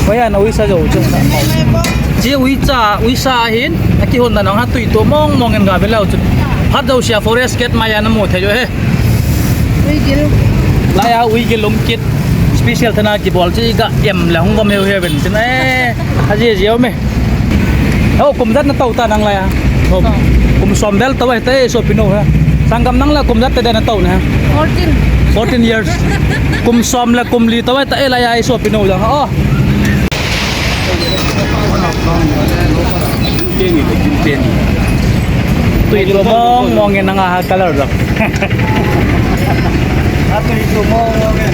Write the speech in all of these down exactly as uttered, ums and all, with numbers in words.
Hoiya na uisa jou chu. Chi uisa, uisa ahin, akihon na nang ha tui to mong mong in ga ve leu chu. Phat jousea forest gate mai a na mu thei jo he. Uigil. Laiya uigil um kit. Special thana kibol chi ga em le hung vom heu heu ben chin e. Aji ji me. Ho, kum jat na tou ta nang laiya. Ho. Kum som bel tou ai te sopi nou ha. Sanggam nang la kum jat te na tou na. Fourteen. Fourteen years. Kum som la kum li tou ai te laiya sopi nou ja. Oh. Tui tu mong mong e nang a color lo. Tui tu mong mong e.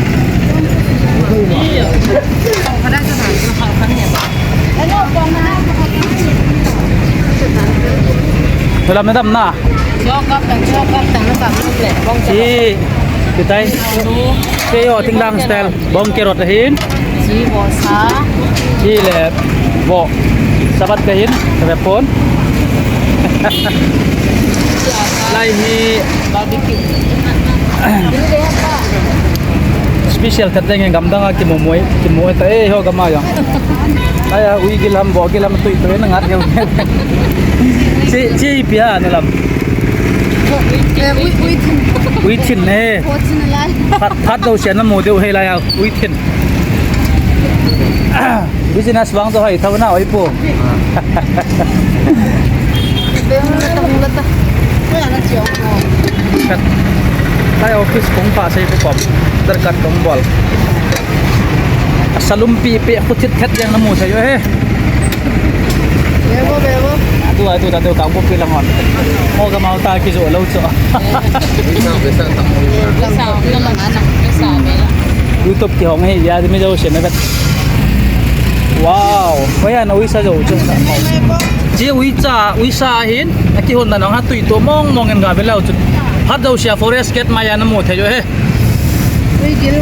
Salam na dam na. Chokap tang, chokap tang, na kam le, bong chokap. Hi, kitai. Alu. Kei ho ting dang style. Bong carrot ahin. Chi bo sa. Chi le bo. Sabat kahin. Sabat pon. Lai hi. Barbecue. Special that deng gamdang a kimu mui, kimu ta e ho gama ya. Aya, uigil ham, bogil ham, tui tui na ngat ya. Chi, chi pia na lam. Eh, ui, ui thin. Ui thin ne. Ho thin lai. Phat, phat dou sia na mu deu he lai ya, ui thin. Business bang to hai thau na oi pu. Beng la ta, la ta. Ko ya na chiu ko. Kai office kong pa sei ko kom. Darkat kong bol. Salum pi pe ko thit khat yang na mu sai yo he. Bebo, bebo. Atu, atu, atu, kang ko pi lang hon. Mo ka mau ta ki jo lo cho. Pesa, pesa, tamo. Pesa, na lang ana. Pesa, bela. YouTube kihong hi, ya, mi jo se na vet. Wow, hoiya na uisa jo chu. Chi uisa, uisa ahin, akihon na nang ha tui to mong mong in ga ve leu chu. Phat jousea forest gate mai a na mu thei jo he. Uigil.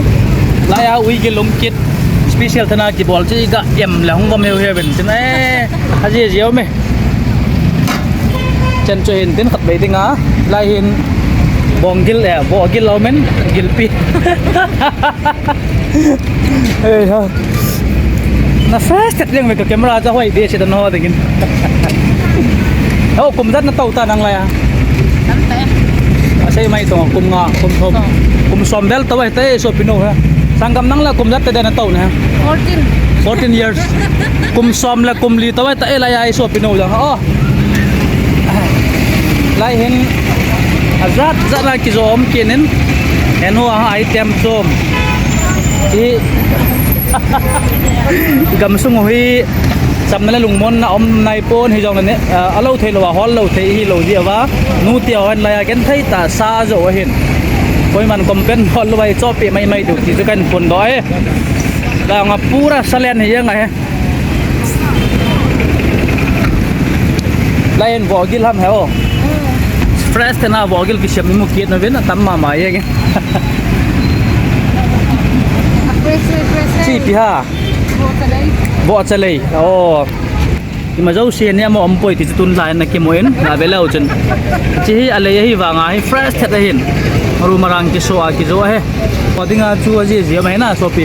Laiya uigil um kit. Special thana kibol chi ga em le hung vom heu heu ben chin e. Aji ji me. Chen chu hin tin khat bei ding a. Lai hin bong gil e, bo gil lo men, gil pi. Ei ha. Na fresh that ding ve ka camera cha hoi de se da no ding in. Ho, kum jat na tou ta nang laiya. Tam ta. Asei mai to kum nga, kum thum. Kum som bel tou ai te sopi nou ha. Sanggam nang la kum jat te na tou na. Fourteen. Fourteen years. Kum som la kum li tou ai te laiya sopi nou ja. Oh. Lai hin ajat jat la kijo um kit in. Enu a item chom. I gamsung u hi chamna le lungmonna um nai pon hijong le ne, ah, alo thei lou a hol lou thei hi lou ji ava. Nu te hon laiya ken thei ta sa jo ahin. Koiman complain hol lou ai chopi mai mai tu ti chu kan pun do e. Langa pura salen hi jeng a he. Lai hin vogil ham he o. Fresh te na vogil kisem ni mu kit na ven atam mama jeng e. Fresh, fresh, fresh. Chi pi ha. Vo chalei. Vo chalei. Oh. Ima jouse ni amo um poi ti chu tun lai na kimu in, na ve leu chun. Chi hi alei ahi vanga hi fresh that ahin. Maru marang kiso a kijo he. Ko dinga chu aji ji ma he na sopi.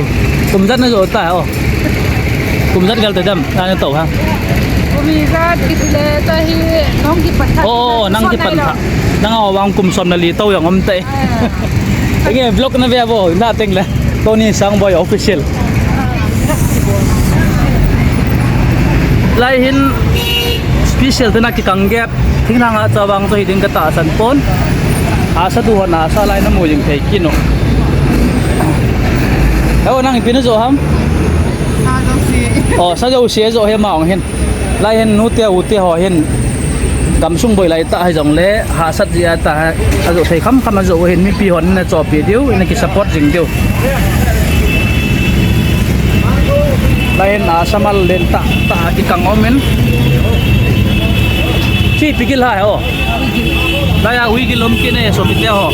Kum jat na jo ta o. Kum jat gal ta dam, na na to ha. Kum jat kiti le ta hi nong kipat tha. Oh, nang kipat tha. Nang a vang kum som na li to jong um tai. Enge vlog na ve vo, na teng le. Tony Sangboi Official. Lai hin special te na kikang gep. Thinglhang a chavang chu hi ding ka tahsan pon. Asa tu hon asa lai na mu jing thei kit no. Heo nang ipi na jo ham? Sa jouse. Oh, sa jouse jo he ma ong hin. Lai hin nu te u te ho hin gamsung boi lai ta hijong le hahsat ji a ta ajo thei kham kham ajo hin mipi hon na chopi diu, na ki support jing diu. Lai hin asa mal len ta ta kikang um in. Chi pi gil ha he o. Laiya uigil um kit ne sopi te ho.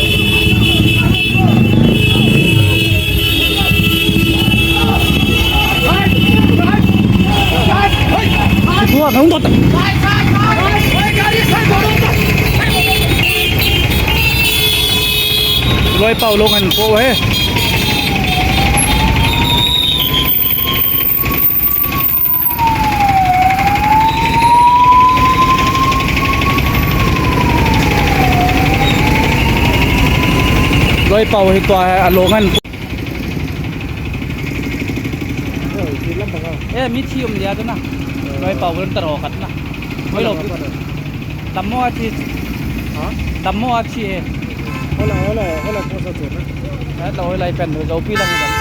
Loi pau long an po he. Loipau hi tua hi along an. Eh, mi thi um dia tu na. Loipau volunteer ho khat na. Hoi lo. Dammo a thi. Ha? Dammo a thi e. Hola, hola, hola, ko sa tu na. Eh, lo hoilai pen lo, Zopi lang.